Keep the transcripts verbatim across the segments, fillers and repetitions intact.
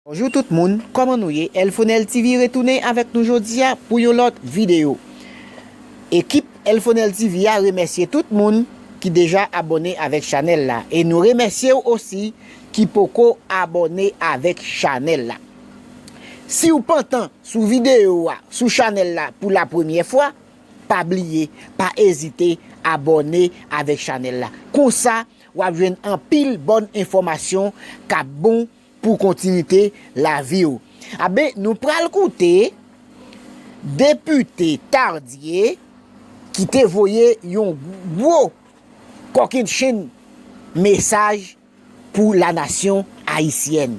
Bonjou tout moun, kòman nou ye? Elfonel TV retounen avèk nou jodi a pou yon lòt videyo. Ekip Elfonel TV a remèsye tout moun ki deja abòne avèk chanèl la e nou remèsye w osi ki poko abòne avèk chanèl la. Si w pantan sou videyo a, sou chanèl la pou la premyè fwa, pa bliye, pa ezite abòne avèk chanèl la. Konsa, w ap jwenn anpil bòn enfòmasyon k ap bon pou kontinite lavi w. Aben, nou pral koute depite Tardieu ki te voye yon gwo kòkennchenn mesaj pou lanasyon ayisyèn.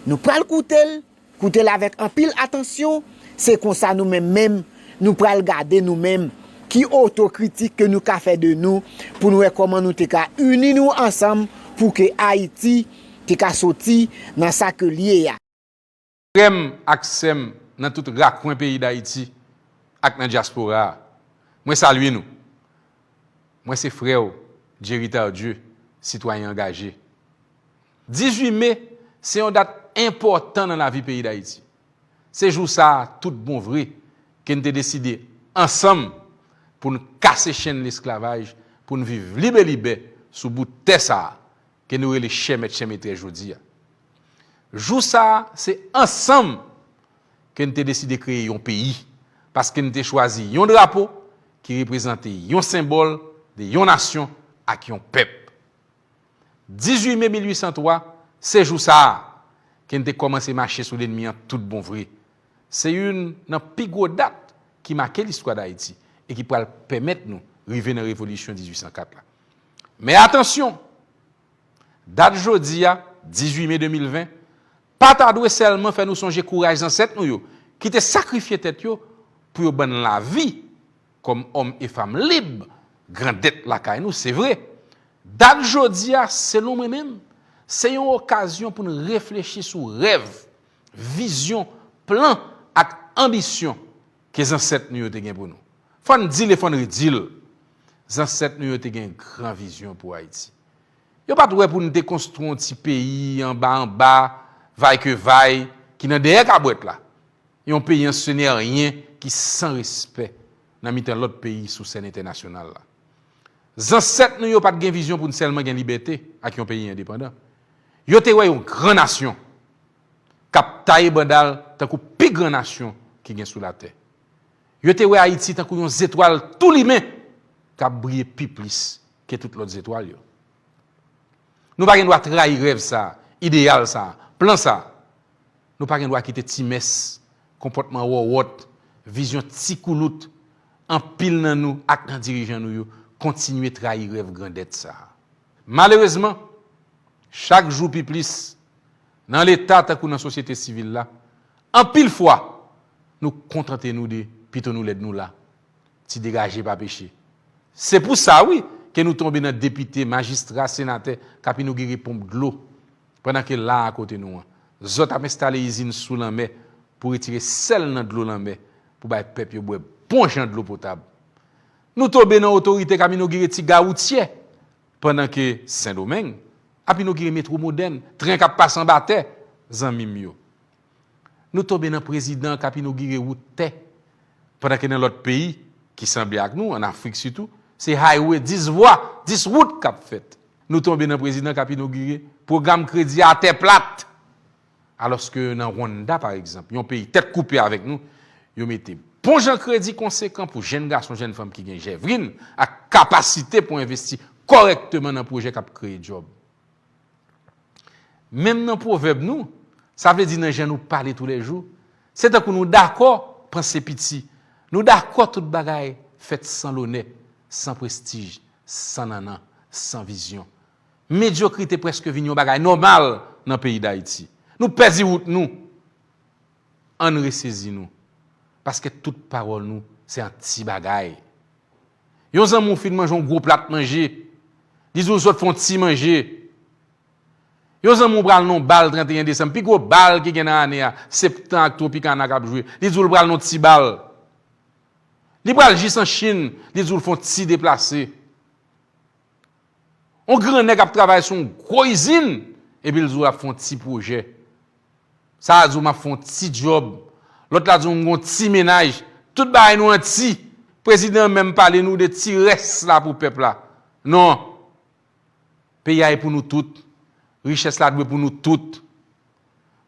Nou pral koute l, koute l avèk anpil atansyon, se konsa nou menm menm nou pral gade nou menm ki otokritik ke nou ka fè de nou pou nou wè kòman nou te ka ini nou ansanm pou ke Ayiti te ka soti nan sa ke l ye a. Frè m ak sè m nan tout rakwen peyi Dayiti ak nan dyaspora a, mwen salye nou. Mwen se frè w, Jerry Tardieu, sitwayen angaje. Dizuit me se yon dat enpòtan nan lavi peyi Dayiti. Se jou sa a, tout bon vre, ke n te deside ansanm pou n kase chenn lesklavaj, pou n viv libelibè sou bout tè sa a, ke nou rele chè mèt chè metrès jodi a. Jou sa a, se ansanm ke n te deside kreye yon peyi, paske n te chwazi yon drapo ki reprezante yon senbòl de yon nasyon ak yon pèp. Dizuit me mil uit san twa, se jou sa a ke n te kòmanse mache sou lènmi an tout bon vre. Se youn nan pi gwo dat ki make listwa Dayiti e ki pral pèmèt nou rive nan revolisyon dizuit san kat la. Men atansyon! Dat jodi a, dizuit me de mil ven, pa ta dwe sèlman fè nou sonje kouraj zansèt nou yo, ki te sakrifye tèt yo pou yo ban n lavi kòm òm e fanm lib, grandèt lakay nou, se vre. Dat jodi a, selon mwen menm, se yon okazyon pou n reflechi sou rèv, vizyon, plan ak anbisyon ke zansèt nou yo te gen pou nou. Fò n di l e fò n redi l. Zansèt nou yo te gen gran vizyon pou Ayiti. Yo pa t wè pou n te konstwi yon ti peyi anba anba, vaykevay, ki nan dèyè kabwèt la. Yon peyi an seneryen ki san respè nan mitan lòt peyi sou sèn entènasyonal la. Zansèt nou yo pa t gen vizyon pou n sèlman gen libète ak yon peyi endepandan. Yo te wè yon gran nasyon k ap taye banda l tankou pi gran nasyon ki gen sou latè. Yo te wè Ayiti tankou yon zetwal tou limen k ap briye pi plis ke tout lòt zetwal yo. Nou pa gen dwa trayi rèv sa a, ideyal sa a, plan sa a. Nou pa gen dwa kite ti mès, konpòtman wòwòt, vizyon ti koulout anpil nan nou ak nan dirijan nou yo kontinye trayi rèv grandèt sa a. Malerezman, chak jou pi plis, nan Leta tankou nan sosyete sivil la, anpil fwa, nou kontante nou de pito nou lèd nou la, ti degaje pa peche. Se pou sa, wi, ke nou tonbe nan depite, majistra, senatè k ap inogire ponp dlo, pandan ke la a kote nou an, zòt ap enstale izin sou lanmè pou retire sèl nan dlo lanmè pou bay pèp yo bwè bon jan dlo potab. Nou tonbe nan otorite k ap inogire ti ga woutyè, pandan ke Sendomeng ap inogire metwo modèn, tren k ap pase anba tè, zanmi m yo. Nou tonbe nan prezidan k ap inogire wout tè, pandan ke nan lòt peyi ki sanble ak nou, ann Afrik sitou, se highway dis vwa, dis wout k ap fèt. Nou tonbe nan prezidan k ap inogire pwogram kredi atè plat, alòske nan Rwanda, pa egzanp, yon peyi tèt koupe avèk nou, yo mete bon jan kredi konsekan pou jèn gason, jèn fanm ki gen jèvrin ak kapasite pou envesti kòrèkteman nan pwojè k ap kreye djòb. Menm nan pwovèb nou, sa vle di nan jan nou pale toulèjou, se tankou nou dakò panse piti, nou dakò tout bagay fèt san lonè, san prestij, san nannan, san vizyon. Medyokrite prèske vin yon bagay nòmal nan peyi Dayiti. Nou pèdi wout nou. Ann resezi nou, paske tout pawòl nou se an ti bagay. Yon zanmi w fin manje yon gwo plat manje, li di w sot fè yon ti manje. Yon zanmi w pral nan yon bal trannteyen desanm, pi gwo bal ki gen nan ane a, Septan ak Tropicana k ap jwe, li di w l pral nan yon ti bal. Li pral jis an Chin, li di w l fè yon ti deplase. Yon gran nèg ap travay sou yon gwo izin, epi l di w l ap fè yon ti pwojè. Sa a di w m ap fè yon ti djòb. Lòt la di w m gon ti mennaj. Tout bagay nou an ti. Prezidan an menm pale nou de ti rès la pou pèp la. Non. Peyi a e pou nou tout. Richès la dwe pou nou tout.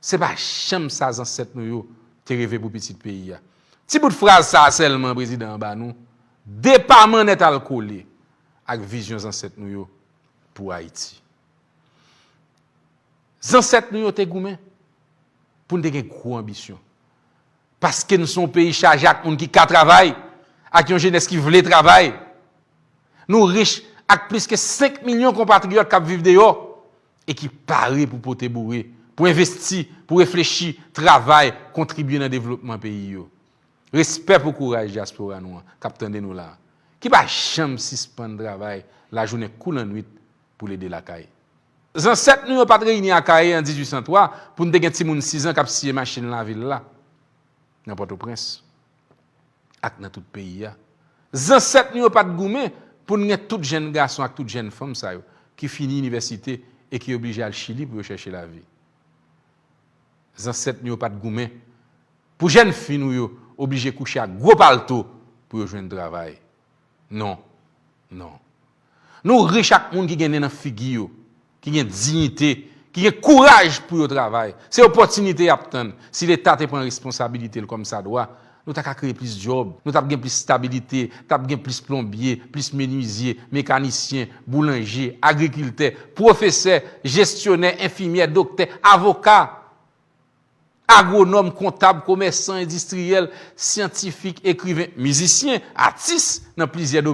Se pa janm sa zansèt nou yo te reve pou pitit peyi a. Ti bout fraz sa a sèlman prezidan an ba nou, depaman nèt al kole ak vizyon zansèt nou yo pou Ayiti. Zansèt nou yo te goumen pou n te gen gwo anbisyon. Paske n se yon peyi chaje ak moun ki ka travay, ak yon jenès ki vle travay. Nou rich ak plis ke senk milyon konpatriyòt k ap viv deyò e ki pare pou pote boure, pou envesti, pou reflechi, travay, kontribye nan devlopman peyi yo. Respè pou kouraj dyaspora nou an k ap tande nou la a, ki pa janm sispann travay lajounen kou lannwit pou l ede lakay. Zansèt nou yo pa t reyini Akayè an dizuit san twa pou n te gen timoun sizan k ap siye machin lavil la nan Pòtoprens ak nan tout peyi a. Zansèt nou yo pa t goumen pou n gen tout jèn gason ak tout jèn fanm sa yo ki fini inivèsite e ki oblije al Chili pou yo chèche lavi. Zansèt nou yo pa t goumen pou jèn fi nou yo oblije kouche ak gwo palto pou yo jwenn travay. Non. Non. Nou rich ak moun ki gen nen nan figi yo, ki gen diyite, ki gen kouraj pou yo travay. Se opòtinite y ap tann. Si Leta te pran responsabilite l kòmsadwa, nou ta ka kreye plis djòb, nou t ap gen plis stabilite, t ap gen plis plonbye, plis menizye, mekanisyen, boulanje, agrikiltè, pwofesè, jesyonè, enfimyè, doktè, avoka, agwonòm, kontab, komèsan, endistriyèl, syantifik, ekriven, mizisyen, atis nan plizyè domèn.